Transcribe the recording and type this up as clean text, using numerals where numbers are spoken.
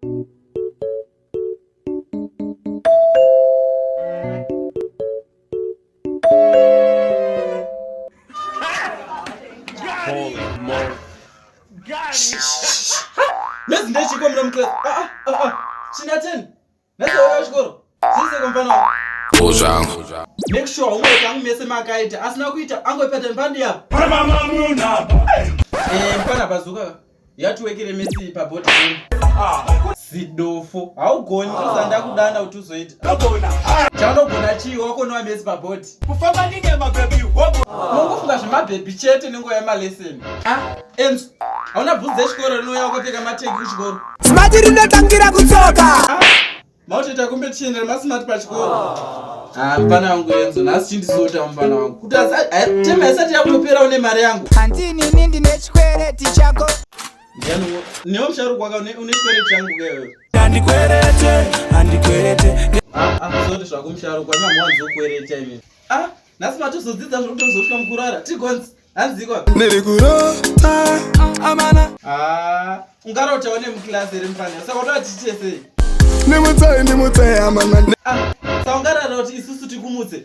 Nhasi ndechiko muno muclass. Ah ah ah. China 10. Nhasi wauya kuchikoro. Zvise mfana wangu. Uzvangu. Make sure homework yangu mese makaita. Asina kuita angopeta mpandi apa. Eh, mfana bazuka. Yatiwekere mesi pabhodhi. Zidofo. Haugoni ndosanda kudana kuti uzoita. Chaunogona chii wakonowa mesi pabhodhi. Kufamba ndine mabhebhi hobo. Unongofunga zvemabhebhi chete nenguva yemalesson. Ah, Enzo. Hauna bvudzi dzechikoro rinouya wakapfeka mateki kuchikoro. Smart rinotangira kutsoka. Ah, mautoita competition remasmart pachikoro. Ah, mfana wangu Enzo, nhasi chindisota mfana wangu. Kuti tema isati yakutopera une mari yangu. Handini ini ndine chikwereti chako. Ndiani newe musharukwa waka une une chikwereti changu ke wewe. Handikwerete, handikwerete. Ah, ah, sorry zvako musharukwa, imi hamuwanzokwereta imi. Ah, nhasi matozodzidza zvekutozosvika mukurara. Tigonzi. Hanzikwa. Ndiri kurota amana. Ah, ungarota une muclass here mfana. Saka unoda tiite sei? Ndimutsei, ndimutsei amana. Ah, saka ungarara kuti isusu tikumutse.